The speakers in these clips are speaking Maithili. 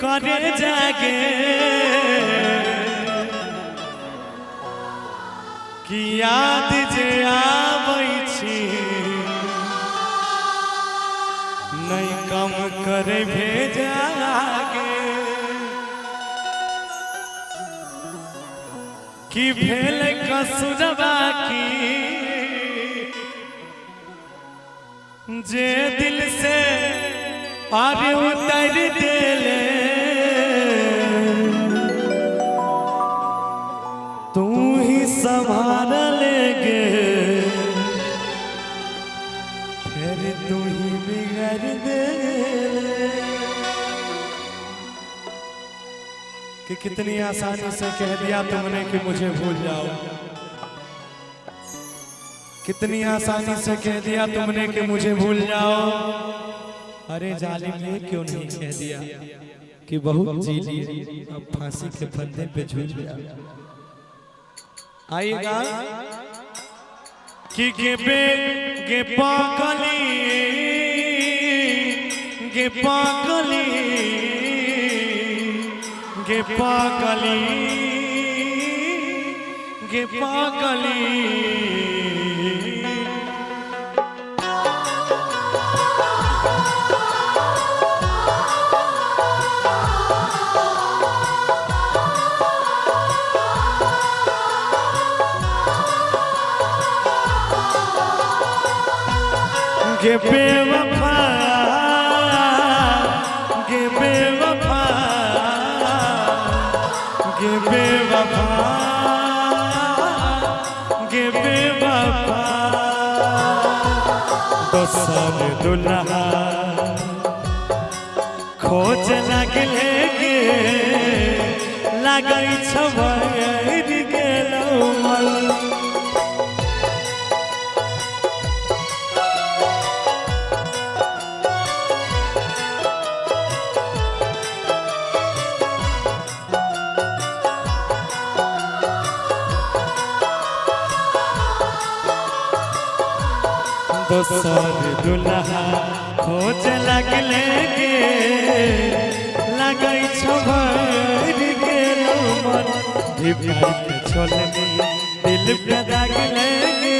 करे जागे कि याद जे आबै छी नहि कम करे भेजागे कि भेल कसुरबा की जे दिल से आर उतर देले तू ही संभाल लेगे फिर तू ही बिगड़ दे कि कितनी आसानी से कह दिया तुमने कि मुझे भूल जाओ, कितनी आसानी से कह दिया तुमने कि मुझे भूल जाओ। अरे जालिम ये क्यों नहीं कह दिया कि बहुत जी लिए अब फांसी के फंदे पे झूल जाओ। आइएगा कि गे बे गे पागली गे पागली गे पागली गे पागली गे बेवफा गे बेवफा गे बेवफा गे बेवफा दोसर दुल्हा खोज लागले गे लागै छौ भरि गेलौ मन। दोसर दुल्हा खोज लागले गे लागै छौ भरि गेलौ मन। धिपाइ के छोलनी दिल पे दागले गे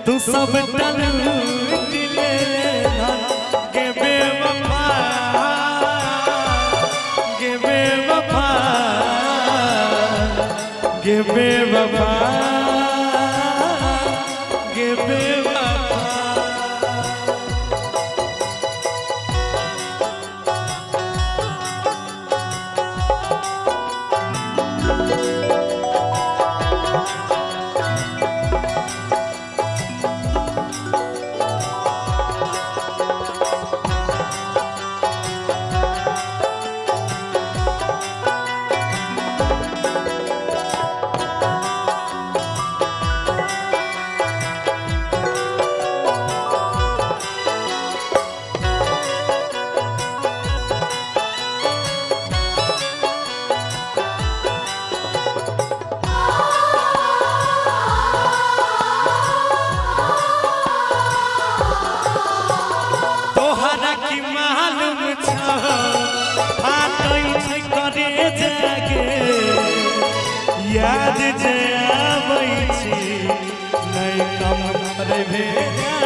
तू सब लूट ले धन गे बेवफा गे बेवफा गे बेवफा गे बेवफा। तोहरा की मालूम छौ फाटै छै करे जागे याद जे आबै छी नहि कम करे भेजा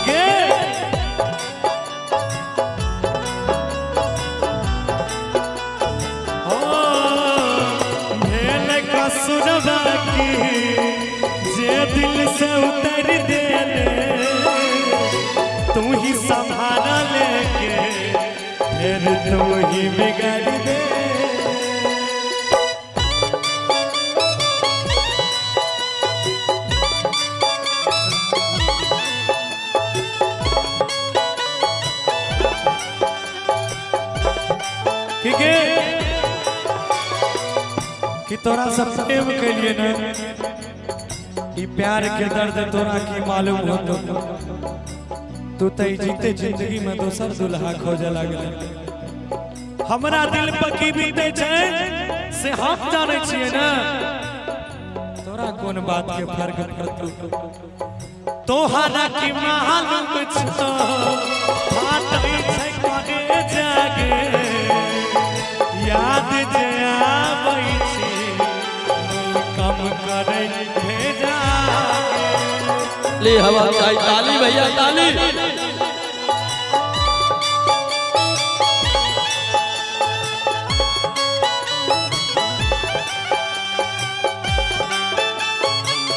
गे। ओ भेल कसुरबा की जे दिल से उतर देले तू ही संभाल लेके फिर तू ही बिगाड़ दे। ठीक है कि तोरा से प्रेम के लिए ना ई प्यार के दर्द तोरा की मालूम होतो तू तो जीते जिंदगी में दोसर दुल्हा खोजे लागल। हमरा दिल पर की बीते छै से हम जानै छियै ना, तोरा कोन बात के फर्क पड़तौ? तोहरा की मालूम छौ फाटै छै करे जागे, याद जे आबै छै कम करै भेजा। ले हवा चाहे ताली भैया ताली।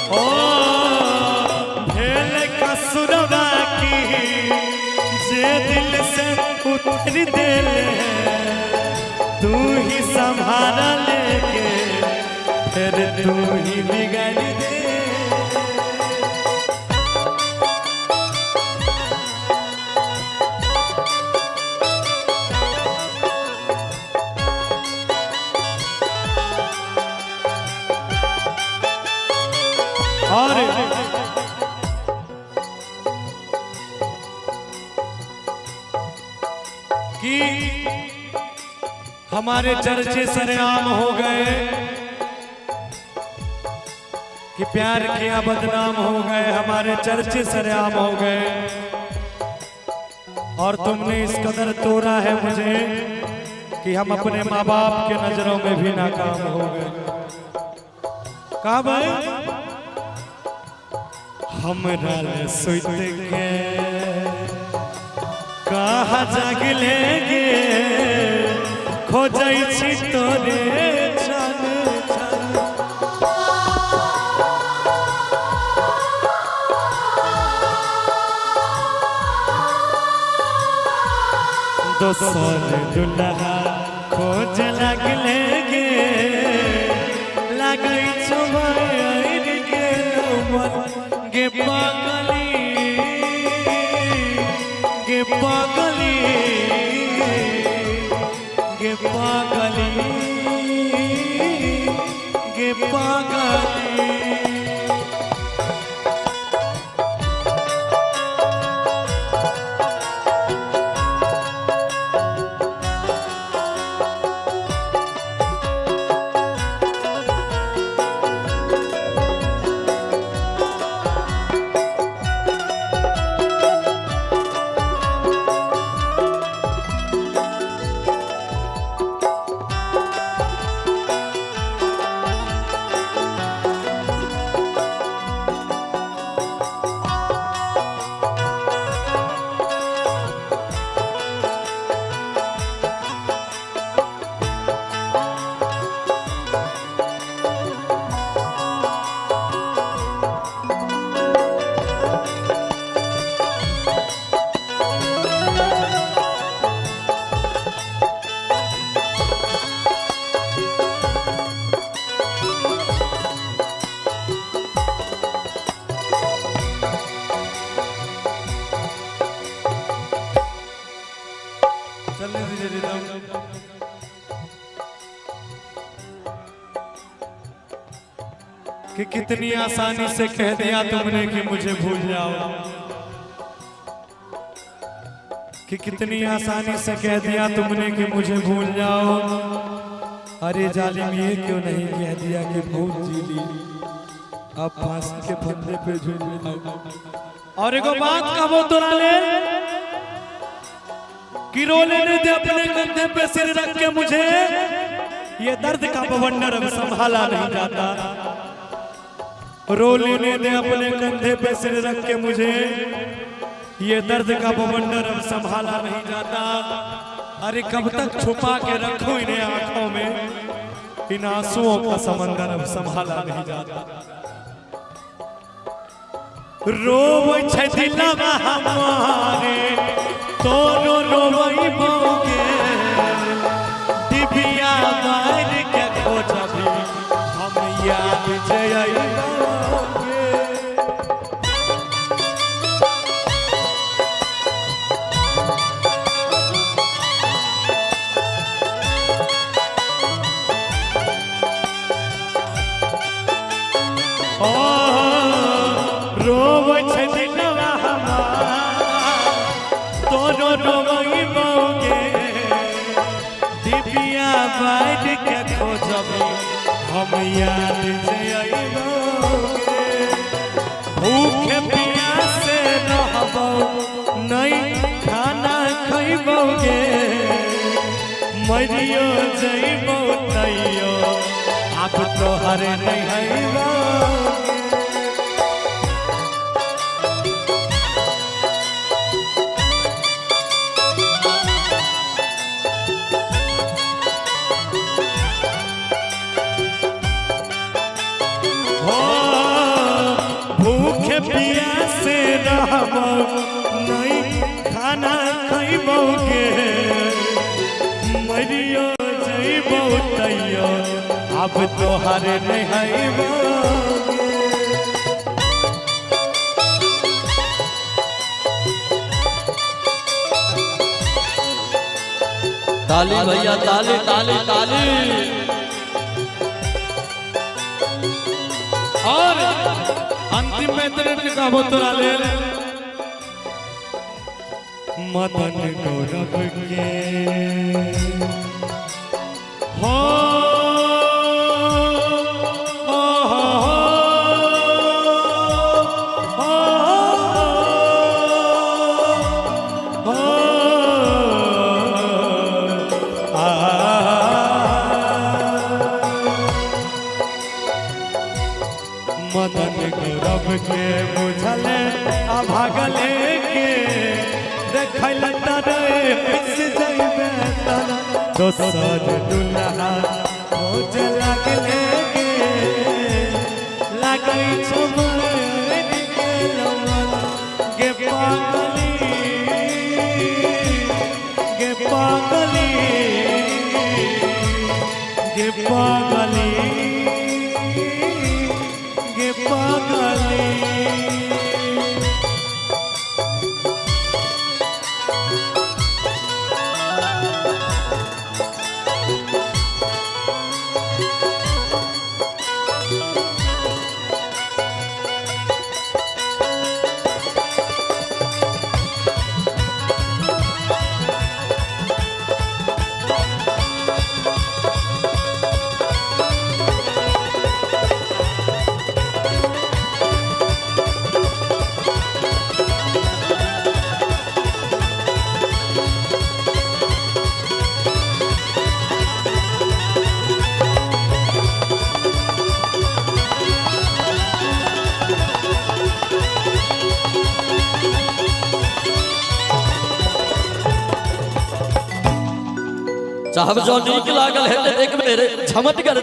ओ भेल कसुरवा की जे दिल से उतर देले, तू ही संभाल लेके फिर तू ही बिगड़ दे। और कि हमारे चर्चे सरेआम हो गए, कि प्यार किया बदनाम हो गए, हमारे चर्चे सरेआम हो गए। और तुमने इस कदर तोड़ा है मुझे कि हम अपने माँ बाप के नजरों में भी नाकाम हो गए। कहा भाई हमरा ले सुत के कहाँ जागले गे, खोजै छी तोरे छन छन। दोसर दुल्हा खोज लगले गे, लगै छौ भरि गेलौ मन गे पागली, गे पागली, गे पागली, गे पागली। चलने दीजिए रिदम। कि कितनी आसानी से कह दिया तुमने कि मुझे भूल जाओ, कि कितनी आसानी से कह दिया तुमने कि मुझे भूल जाओ। अरे जालिम ये क्यों नहीं कह दिया कि भूल जी ली, अब फांसी के फंदे पे झूल जाओ। और एगो बात कहबो तोरा ले कि रो लेने दे अपने कंधे पे सिर रख के मुझे, ये दर्द का बवंडर अब संभाला नहीं जाता। रो लेने दे अपने कंधे पे सिर रख के मुझे, ये दर्द का बवंडर अब संभाला नहीं जाता। अरे कब तक छुपा के रखूं इन्हें आंखों में, इन आंसुओं का समंदर अब संभाला नहीं जाता। रोवै छै दिलवा हमारे तोरो रोवै बौगे, दिव्या बार के खोजबी हम याद जइबौगे। ओ रोवै छै दिलवा हमार तोरो रोवै बौगे, दिव्या बार के खोजबी हम याद जइबौगे। गे, भूखे प्यासे रहबो नहीं खाना खइबो गे, मरियो जइबो तैयो अब तोहर नहीं हइबो। हो भूखे प्यासे रहबो नहीं खाना खइबो गे, मरियो जइबो तैयो अब तोहर नहीं हइबो। ताली भैया ताली ताली ताली। और अंतिम में तेरे कहबो तोरा लेल मदन गौरव के हो, हो, हो, हो, हो, आ, मदन गौरव के बुझले अभागले के देखल तरे पिस जइबे तरा दोसर दुल्हा खोज लागले गे, लागै छौ मरि गेलौ गे पागली, गे पागली, गे पागली, गे पागली। साहब जो नीक लागल है तो एक मेरे झमट कर।